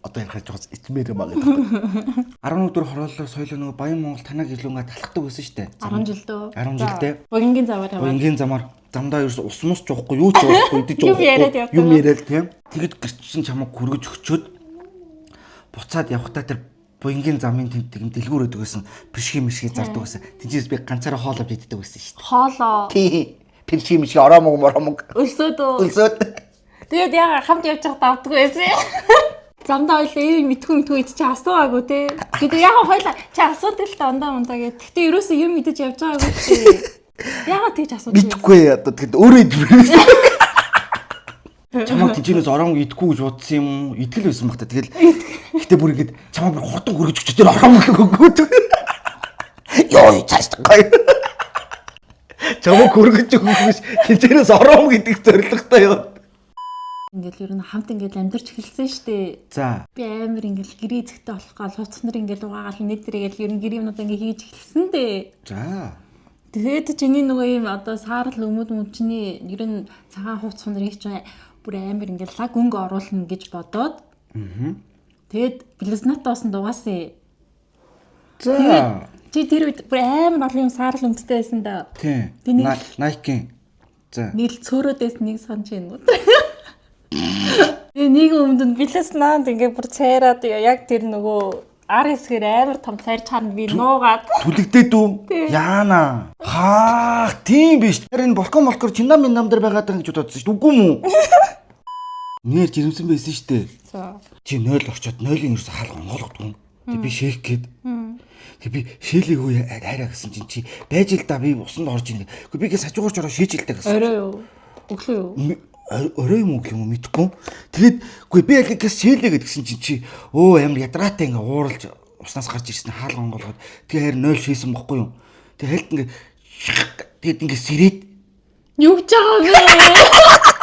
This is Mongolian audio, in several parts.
Одоо ярих жоохос ичмээр юм аа гэдэг. 11 дэх хорооллоор соёлоо нөгөө Баян Монгол танаа гэрлүү ингээ талхдаг байсан шүү дээ. 10 жил дөө. 10 жилдээ. Буянгийн замаар яваа. Буянгийн замаар замдаа ерөөс ус мус жуухгүй, юу ч уухгүй, идэж Юм яриад уухгүй. явдаг. Юм яриад тийм. Тэгэд гэрчин чамаг хүргэж өгчөөд буцаад явхдаа тэр буянгийн замын тэнд тийм дэлгүүр өгдөг байсан. Пиршги мишги зардаг байсан. Тинчээс би ганцаараа хоол авч иддэг байсан шүү дээ. Хоолоо. Тий. Пиршги мишги ороо мог мороо мог. Өлсөөд үү. Өлсөөд. Тэгээд яга хамт явж байхдаа авдаггүй байсан юм. Замдаа хоёлаа юм мэдхүү мэдхүү идэж чи асуугаагүй те. Тэгээд яга хоёлаа чи асуудаг л та ундаа мундаа гэд. Гэтэ ерөөсөө юм идэж явж байгаагүй чи. Яга тэгж асуудаг юм. Мэдхгүй одоо тэгэд өөрөө идмээрсэн. Чамаг тэнчэнээс ороомг идэхгүй гэж бодсон юм уу? Итгэл байсан баг та. Тэгэл гэтээ бүр ингэж чамаг бүр хурдан хүргэж өгч тэр ороомг өгөөгүй. Йоо цааш гай. Чамаг хүргэж өгөх биш тэнчэнээс ороомг идэх зорилготой юу? Ингээл ер нь хамт ингээл амьдарч эхэлсэн штэ. За. Би амар ингээл гэрээ зэгтээ болох гал хувцас нар ингээл угаагаал нэг дэргээл ер нь гэрээ юмнууд ингээ хийж эхэлсэн дээ. За. Тэгээд чиний нөгөө юм одоо саарл өмд мөчний ер нь цагаан хувцас нарыг чинь бүр амар ингээл лаг өнгө оруулна гэж бодоод. Аа. Тэгээд близнат доосон дугаасан. За. Чи тэр үед бүр амар олон юм саарл өмдтэй байсан да. Тийм. Тэг нэг- Nike-ийн. За. Нэг л цөөрөөд байсан нэг санаж байна уу? Тэгээ нэг өмд нь близнат ингээ бүр цайраад яг тэр нөгөө ар хэсгээр амар том цайрч харна би нуугаад. Түлэгдээд үү? Яана. Хаа, тийм биш. Тэр энэ балкон молкор чинам минам дээр байгаад байгаа гэж бодсон шүү дээ. Үгүй юм уу? Нэр жирэмсэн байсан шүү дээ. За. Чи 0 орчоод 0-ын ерөөсө хаалга онгойлгодгүй. Тэг би шээх гээд. Тэг би шээлээгүй хайраа гэсэн чинь чи байж л да би усанд орж ийн. Гэхдээ би гээ сажуугаарч ороо шээж л да гэсэн. Орой юу? Өглөө юу? Орой юм уу гэх юм уу мэдэхгүй. Тэгээд үгүй би аль гэс шээлээ гэдгсэн чинь чи өө амар ядраатай ингээ ууралж уснаас гарч ирсэн хаалга онгойлгоод тэгээ харин 0 шээсэн бохгүй юу. Тэгээ хальт ингээ тэгээд ингээ сэрээд Юу гэж байгаа вэ?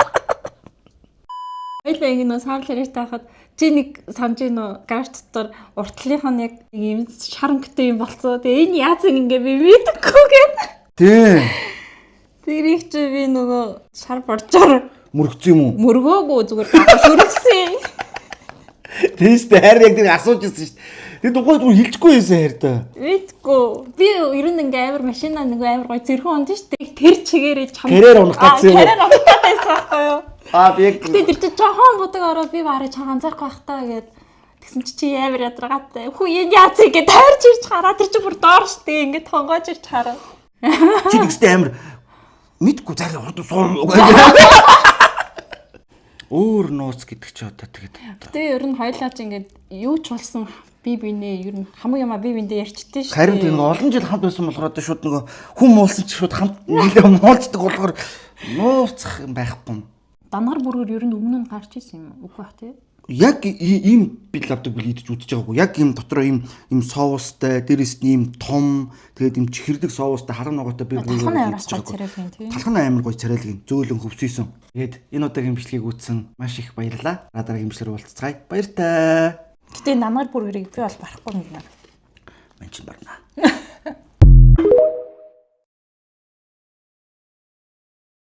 Хоёлаа ингэ нөө саарл хэрэг таахад чи нэг санаж гин үү гараж дотор уртлынх нь яг нэг юм шар өнгөтэй юм болцоо. Тэгээ энэ яазан ингээ би мэдэхгүй гэв. тий Тэрийг чи би нөгөө шар боржоор мөрөгцөн юм уу? мөргөөгүй зүгээр гавж өргөсөн. Тийм шүү дээ. Харин яг тэр асууж ирсэн шүү дээ. Тэр тухай зүгээр хилчихгүй байсан хайр та. Мэдгүй. Би ер нь ингээ амар машина нэг амар гоё зэрхэн унд шүү дээ. Тэр чигээрээ чам. Тэрээр унах гэсэн юм уу? Тэрээр унах байсан байхгүй юу? Аа би яг Гэтэ тэр чинь жоохон будаг ороод би барыг чам анзаарахгүй байх таа гэд. Тэгсэн чи чи амар ядаргаатай. Хүү энэ яац ингэ тайрч ирж хараа тэр чинь бүр доор штэ ингэ тонгоож ирж хараа. чи тэгстэй амар мэдгүй зайлаа хурдан суум. Өөр нууц гэдэг чи одоо тэгээд Гэтэ ер нь хоёлаа чи ингээд юу ч болсон би бинээ ер нь хамаг юмаа би биндээ ярьчихдээ штэ. Харин тэр нэг олон жил хамт байсан болохоор одоо шууд нөгөө хүн муулсан чи шууд хамт нэлээ муулцдаг болохоор нууцах юм байхгүй. Дангаар бүргээр ер нь өмнө нь гарч исэн юм уу? Үгүй бах тий. Яг ийм бил авдаг бил идэж үзэж байгаагүй. Яг ийм дотроо ийм ийм соустай, дээрээс нь ийм том, тэгээд ийм чихэрлэг соустай харан ногоотой би Талхан амар гоё царайлаг юм тий. Талхан амар гоё царайлаг юм. Зөөлөн хөвсөйсөн. Тэгээд энэ удаагийн бичлэгийг үзсэн маш их баярлалаа. Дараагийн бичлэгээр уулзцгаая. Баяртай. Гэтэ нангаар бүргэрийг би бол барахгүй юм байна. Мэн чин барна.